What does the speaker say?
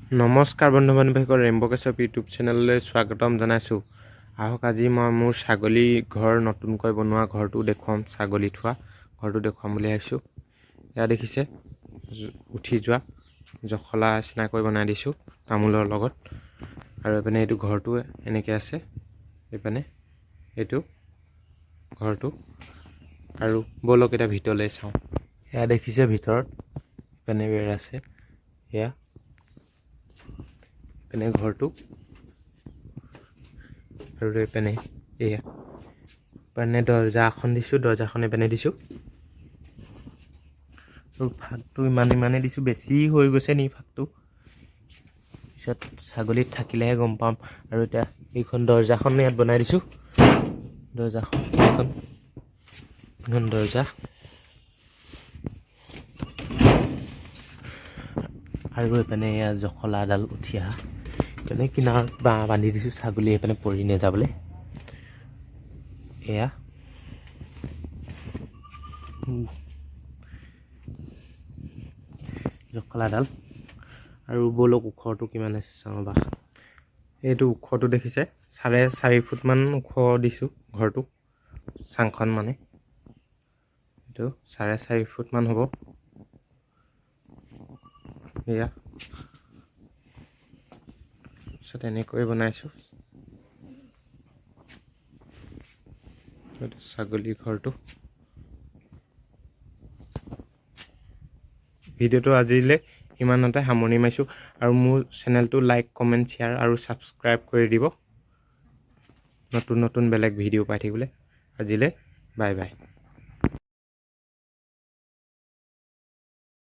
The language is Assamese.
নমস্কাৰ বন্ধু বান্ধৱীসকল, ৰেম্ব কেশৱ ইউটিউব চেনেললৈ স্বাগতম জনাইছোঁ। আহক, আজি মই মোৰ ছাগলী ঘৰ, নতুনকৈ বনোৱা ঘৰটো দেখুৱাম। ছাগলী থোৱা ঘৰটো দেখুৱাম বুলি ভাবিছোঁ। এয়া দেখিছে, উঠি যোৱা জখলা নিচিনাকৈ বনাই দিছোঁ তামোলৰ লগত। আৰু এইপিনে এইটো ঘৰটো এনেকৈ আছে। এইপিনে এইটো ঘৰটো। আৰু ব'লক, এতিয়া ভিতৰলৈ চাওঁ। এয়া দেখিছে, ভিতৰত ইপিনে বেৰ আছে। এয়া এইপিনে ঘৰটো আৰু এইপিনে এয়া এইপিনে দৰ্জা এখন দিছোঁ। দৰ্জাখন এইপিনে দিছোঁ আৰু ফাকটো ইমান ইমানেই দিছোঁ। বেছি হৈ গৈছে নি ফাকটো? পিছত ছাগলীত থাকিলেহে গম পাম। আৰু এতিয়া এইখন দৰ্জাখন ইয়াত বনাই দিছোঁ। দৰ্জাখন এইখন, এইখন দৰ্জা। আৰু এইপিনে এয়া জখলা এডাল উঠি অহা। এইপিনে কিনাৰত বাঁহ বান্ধি দিছোঁ, ছাগলী সেইপিনে পৰি নাযাবলৈ। এয়া জখলাডাল। আৰু ব'লক, ওখটো কিমান আছে চাওঁ বা। এইটো ওখটো দেখিছে, 4.5 ফুটমান ওখ দিছোঁ ঘৰটো, চাংখন মানে। এইটো 4.5 ফুটমান হ'ব। এয়া পিছত এনেকৈ বনাইছোঁ এইটো ছাগলী ঘৰটো। ভিডিঅ'টো আজিলৈ ইমানতে সামৰণি মাৰিছোঁ আৰু মোৰ চেনেলটো লাইক, কমেণ্ট, শ্বেয়াৰ আৰু ছাবস্ক্ৰাইব কৰি দিব নতুন নতুন বেলেগ ভিডিঅ' পাই থাকিবলৈ। আজিলৈ বাই বাই।